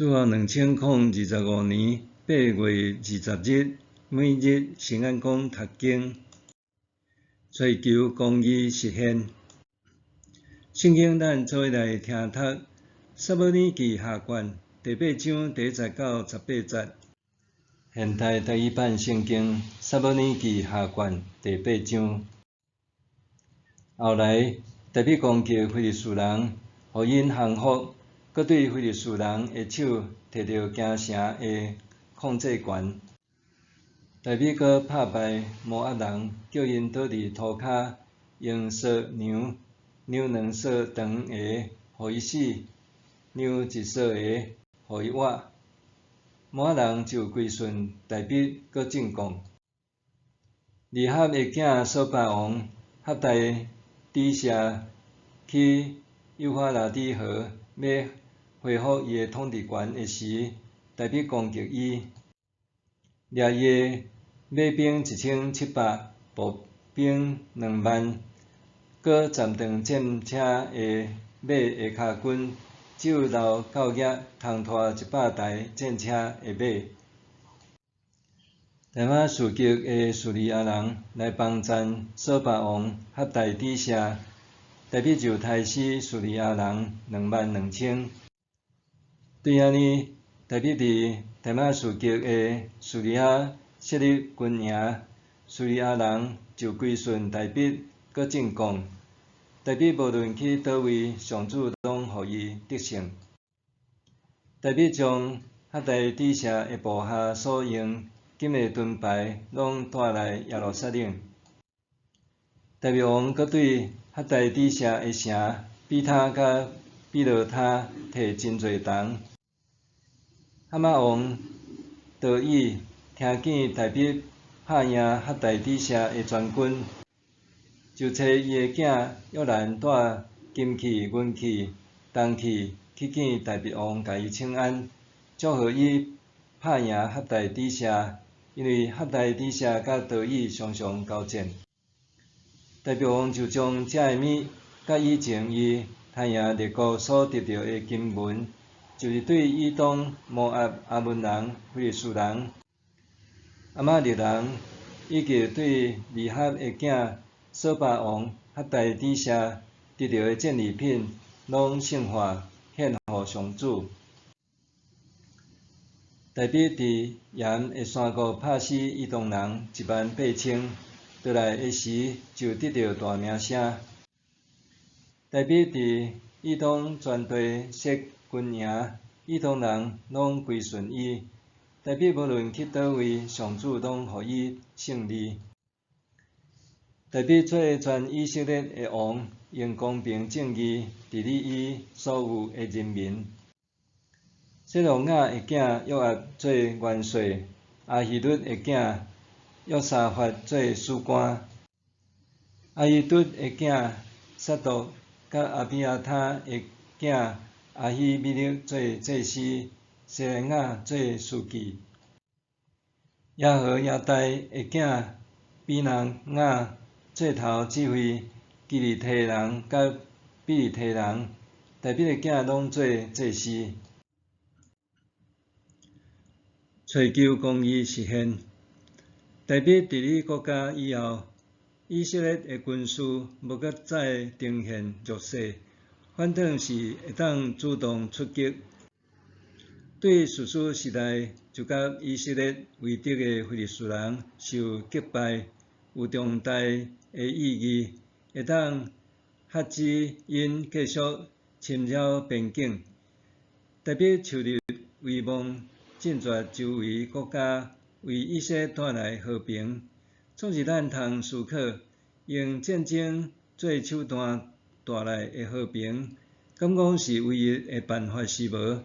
主後2025年8月20日，每日聖安講讀經，追求公義實現。聖經咱做伙來聽讀《撒母耳記下卷》第八章第一節到十八節。現代台語版聖經《撒母耳記下卷》第八章。後來，大衛攻擊非利士人，予𪜶降服。閣對非利士人的手提著京城的控制權。大衛閣拍敗摩押人，叫𪜶倒佇塗跤，用索量，量兩索長的，予伊死；量一索的，予伊活。摩押人就歸順大衛，閣進貢。利合的囝瑣巴王哈大底謝去幼發拉底河，欲恢復伊的統治權的時，大衛攻擊伊，掠伊的馬兵1700，步兵2萬，閣斬斷戰車的馬的跤筋，只有留到額通拖100台戰車的馬。大馬士革的敘利亞人來幫贊瑣巴王哈大底謝，大衛就刣死敘利亞人22,000。對按呢，大衛佇大馬士革的敘利亞設立軍營，敘利亞人就歸順大衛，閣進貢。大衛無論去佗位，上主攏予伊得勝。大衛將哈大底謝的部下所用金的盾牌攏帶來耶路撒冷。大衛王閣對哈大底謝的城比他佮比羅他提真濟銅。哈馬王多以聽見大衛拍贏哈大底謝的全軍，就差伊的囝約蘭帶金器、銀器、銅器去見大衛王，共伊請安，祝賀伊拍贏哈大底謝，因為哈大底謝佮多以常常交戰。大衛王就將這个物，佮以前伊刣贏列國所得著的金銀，就是對以東、摩押、亞捫人、非利士人、亞瑪力人，以及對利合的囝瑣巴王哈大底謝得著的戰利品，攏聖化獻予上主。大衛佇鹽的山谷拍死以東人18,000，倒來的時就得著大名聲。大衛佇以東全地設軍營，以東人攏歸順伊。大衛無論去佗位，上主攏予伊勝利。大衛做全以色列的王，用公平正義治理伊所有的人民。洗魯雅的囝約押做元帥，亞希律的囝約沙法做史官。亞希突的囝撒督佮亞比亞他的囝亞希米勒做祭司，西萊雅做書記。耶何耶大的囝比拿雅做頭指揮基利提人佮庇哩提人，大衛的囝攏做祭司。追求公義實現。大衛治理國家以後，以色列的軍事無閣再呈現弱勢，反轉是會當主動出擊，對士師時代就佮以色列為敵的非利士人受擊敗，有重大的意義，會當遏止𪜶繼續侵擾邊境。大衛樹立威望，震懾周圍國家，為以色列帶來和平。總是咱通思考，用戰爭做手段帶來的和平，敢講是唯一的辦法是無？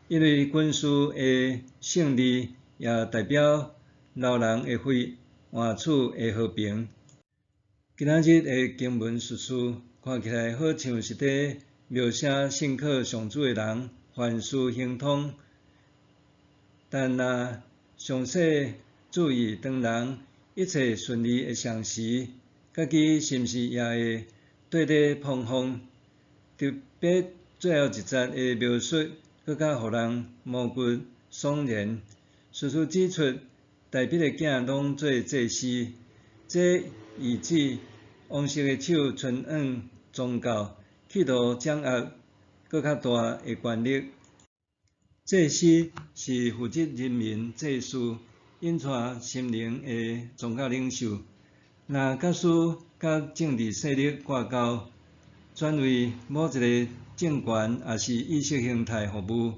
因為軍事的勝利也代表流人的血換取的和平。今仔日的經文敘事看起來好像是佇描寫信靠上主的人凡事亨通，但若詳細注意，當人一切順利的同時，家己是毋是也會綴咧膨風？特別最後一節的描述，閣較予人毛骨悚然。士師指出，大衛的囝攏做祭司，這意指王室的手伸向宗教，企圖掌握閣較大的權力。祭司是負責人民祭祀、引帶心靈的宗教領袖。若假使佮政治勢力掛鈎，轉為某一个政權抑是意識形態服務，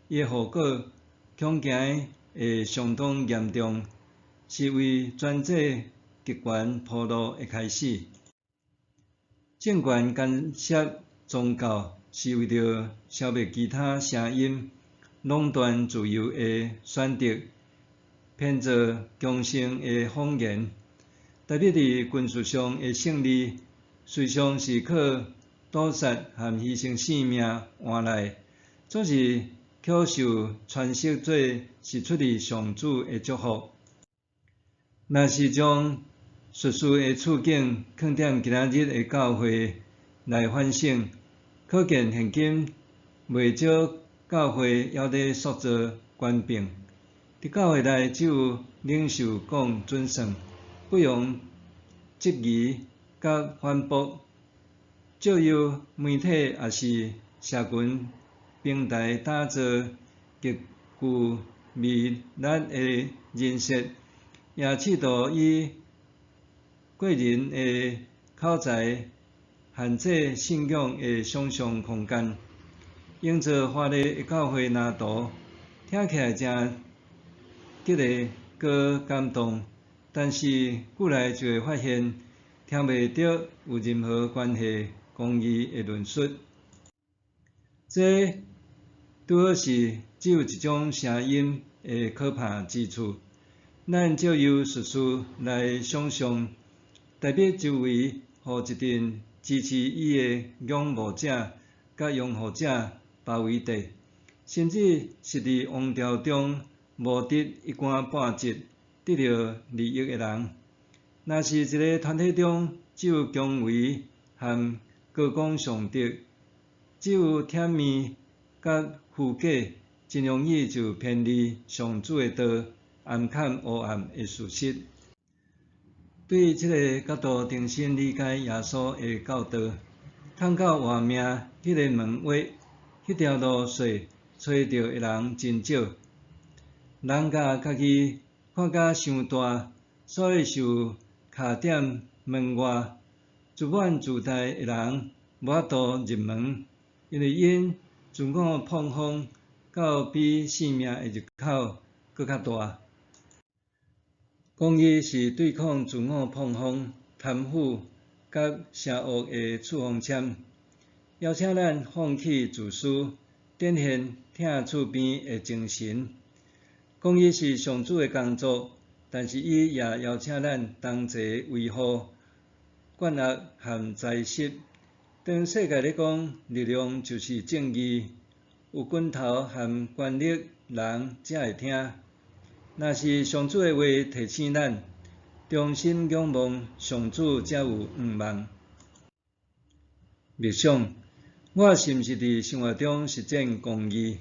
伊的後果恐驚會相當嚴重，是為專制極權鋪路的開始。政權干涉宗教，是為著消滅其他聲音，壟斷自由的選擇，編造強盛的謊言。大衛佇軍事上的勝利，實際上是靠賭殺和犧牲性命換來，總是抾受詮釋做是出自上主的祝福。若是將士師的處境囥踮今仔日的教會來反省，可見現今袂少教會猶咧塑造權柄。佇教會內只有領袖講準算，不容質疑佮反駁。藉由媒體抑是社群平台打造極具魅力的人設，也試圖以過人的口才限制信仰的想像空間，營造華麗的教會藍圖，聽起來誠激勵閣感動，但是久來就會發現，聽袂著有任何關係公義的論述。這拄好是只有一種聲音的可怕之處。咱藉由士師來想像，大衛周圍予一陣支持伊的仰慕者佮擁護者包圍著，甚至是佇王朝中無得一官半職得著利益的人。若是一个團體中只有恭維和高功尚德，只有甜蜜佮虛假，真容易就偏離上主的道，暗崁黑暗的事實。對這个角度重新理解耶穌的教導，通到活命彼个門狹，彼條路細，揣著的人真少。人共家己看甲傷大，所以受卡佇門外，自滿自大的人無法度入門，因為𪜶自我膨風到比性命的入口閣較大。公義是對抗自我膨風、貪腐佮邪惡的處方簽，邀請咱放棄自私，展現疼厝邊的精神。公義是上主的工作，但是伊也邀請咱同齊維護、關愛和栽植。當世界咧講力量就是正義，有拳頭和權力人才會聽。若是上主的話提醒咱，忠心仰望上主才有向望。默想，我是毋是佇生活中實踐公義？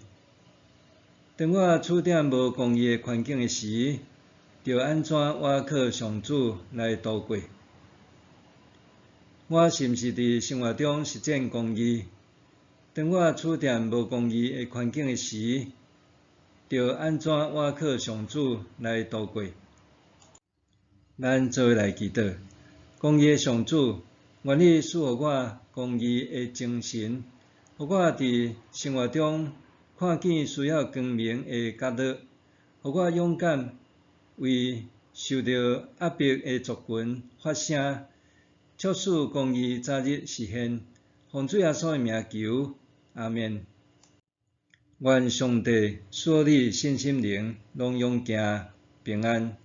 當我處佇無公義的環境的時，著按怎倚靠上主來度過？我是毋是佇生活中實踐公義？當我處佇無公義的環境的時，著按怎倚靠上主來度過？咱做伙來祈禱，公義的上主，願你賜予我公義的精神，予我佇生活中看見需要光明的角落，予我勇敢為受著壓迫的族群發聲，促使公義早日實現。奉主耶穌的名求，阿們。願上帝賜予你身心靈攏勇健平安。